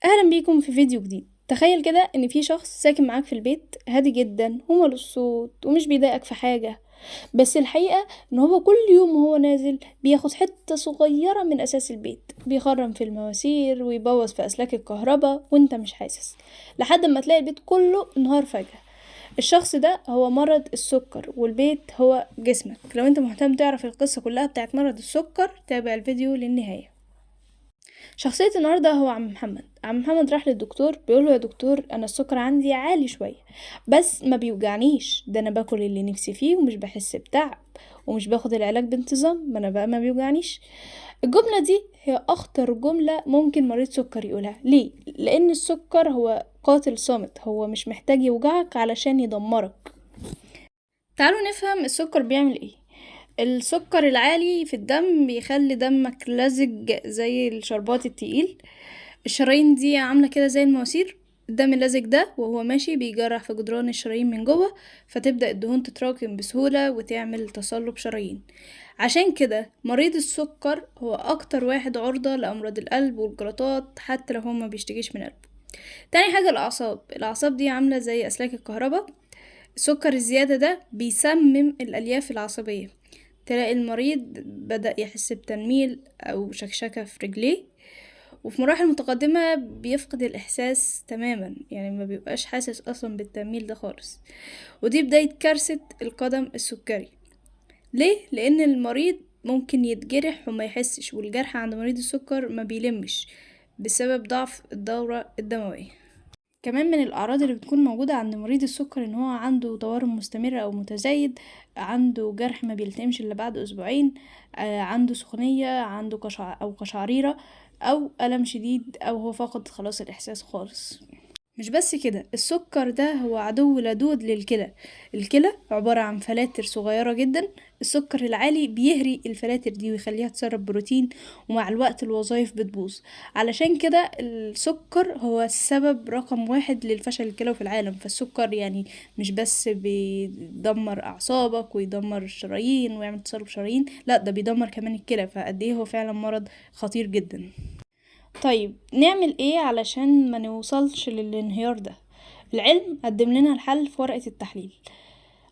اهلا بيكم في فيديو جديد. تخيل كده ان في شخص ساكن معاك في البيت، هادي جدا ومالوش صوت ومش بيضايقك في حاجة، بس الحقيقة ان هو كل يوم وهو نازل بياخد حتة صغيرة من اساس البيت، بيخرم في المواسير ويبوظ في اسلاك الكهرباء وانت مش حاسس، لحد ما تلاقي البيت كله انهار فجأة. الشخص ده هو مرض السكر والبيت هو جسمك. لو انت مهتم تعرف القصة كلها بتاعت مرض السكر تابع الفيديو للنهاية. شخصية النهاردة هو عم محمد. عم محمد راح للدكتور بيقوله يا دكتور انا السكر عندي عالي شوية بس ما بيوجعنيش، ده انا باكل اللي نفسي فيه ومش بحس بتعب ومش باخد العلاج بانتظام، ما انا بقى ما بيوجعنيش. الجملة دي هي اخطر جملة ممكن مريض سكر يقولها. ليه؟ لان السكر هو قاتل صامت، هو مش محتاج يوجعك علشان يدمرك. تعالوا نفهم السكر بيعمل ايه. السكر العالي في الدم بيخلي دمك لزج زي الشربات التقيل، الشرايين دي عاملة كده زي المواسير، الدم اللزج ده وهو ماشي بيجرح في جدران الشرايين من جوه، فتبدأ الدهون تتراكم بسهولة وتعمل تصلب شرايين. عشان كده مريض السكر هو اكتر واحد عرضة لأمراض القلب والجلطات حتى لو هو ما بيشتكيش من قلبه. تاني حاجة الأعصاب. الأعصاب دي عاملة زي أسلاك الكهرباء، السكر الزيادة ده بيسمم الألياف العصبية، تلاقي المريض بدأ يحس بتنميل أو شكشكة في رجليه، وفي مراحل متقدمة بيفقد الإحساس تماما، يعني ما بيبقاش حاسس أصلا بالتنميل ده خالص. ودي بداية كارثة القدم السكري. ليه؟ لأن المريض ممكن يتجرح وما يحسش، والجرح عند مريض السكر ما بيلمش بسبب ضعف الدورة الدموية. كمان من الأعراض اللي بتكون موجودة عند مريض السكر إن هو عنده تورم مستمر أو متزايد، عنده جرح ما بيلتئمش إلا بعد أسبوعين، عنده سخونية، عنده أو قشعريرة أو ألم شديد، أو هو فقد خلاص الإحساس خالص. مش بس كده، السكر ده هو عدو لدود للكلى. الكلى عبارة عن فلاتر صغيرة جدا، السكر العالي بيهري الفلاتر دي ويخليها تسرب بروتين، ومع الوقت الوظائف بتبوظ. علشان كده السكر هو السبب رقم 1 للفشل الكلوي في العالم. فالسكر يعني مش بس بيدمر أعصابك ويدمر الشرايين ويعمل تصلب شرايين، لا ده بيدمر كمان الكلى. فقد ايه هو فعلا مرض خطير جدا. طيب نعمل ايه علشان ما نوصلش للانهيار ده؟ العلم قدم لنا الحل في ورقة التحليل.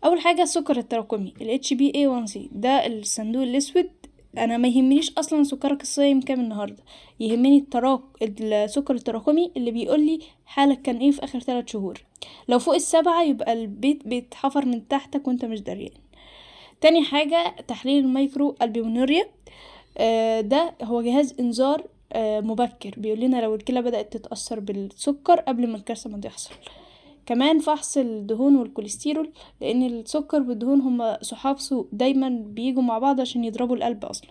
اول حاجة السكر التراكمي ال HbA1c، ده الصندوق الاسود. انا ما يهمنيش اصلا سكرك الصايم كام النهاردة، يهمني السكر التراكمي اللي بيقولي حالك كان ايه في اخر 3 شهور. لو فوق 7 يبقى البيت بيتحفر من تحتك وانت مش دريان. تاني حاجة تحليل ال microalbuminuria، ده هو جهاز انذار مبكر بيقول لنا لو الكلى بدأت تتأثر بالسكر قبل ما الكارثة ما تحصل. كمان فحص الدهون والكوليسترول، لأن السكر والدهون هما صحاب سوء دايما بيجوا مع بعض عشان يضربوا القلب أصلا.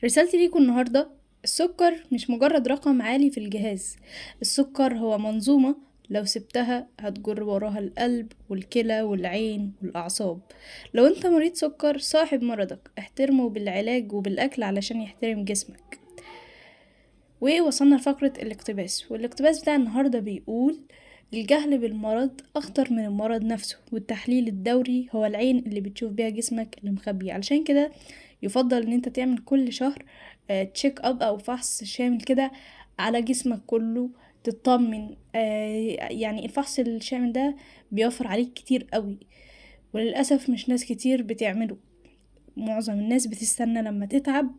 رسالتي ليكم النهاردة، السكر مش مجرد رقم عالي في الجهاز، السكر هو منظومة لو سبتها هتجر وراها القلب والكلى والعين والأعصاب. لو انت مريض سكر صاحب مرضك احترمه بالعلاج وبالأكل علشان يحترم جسمك. ووصلنا لفقرة الاقتباس، والاقتباس بتاع النهاردة بيقول الجهل بالمرض أخطر من المرض نفسه، والتحليل الدوري هو العين اللي بتشوف بيها جسمك اللي مخبي. علشان كده يفضل ان انت تعمل كل شهر check up او فحص شامل كده على جسمك كله تطمن. يعني الفحص الشامل ده بيوفر عليك كتير قوي، وللأسف مش ناس كتير بتعمله. معظم الناس بتستنى لما تتعب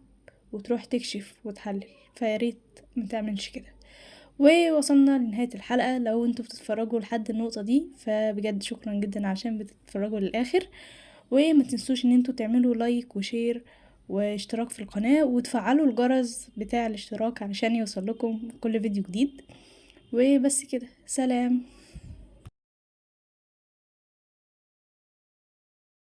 وتروح تكشف وتحلل، فياريت ما تعملش كده. ووصلنا لنهاية الحلقة. لو انتوا بتتفرجوا لحد النقطة دي فبجد شكرا جدا عشان بتتفرجوا للآخر، وما تنسوش ان انتوا تعملوا like و share واشتراك في القناة وتفعلوا الجرس بتاع الاشتراك علشان يوصل لكم كل فيديو جديد. وبس كده، سلام.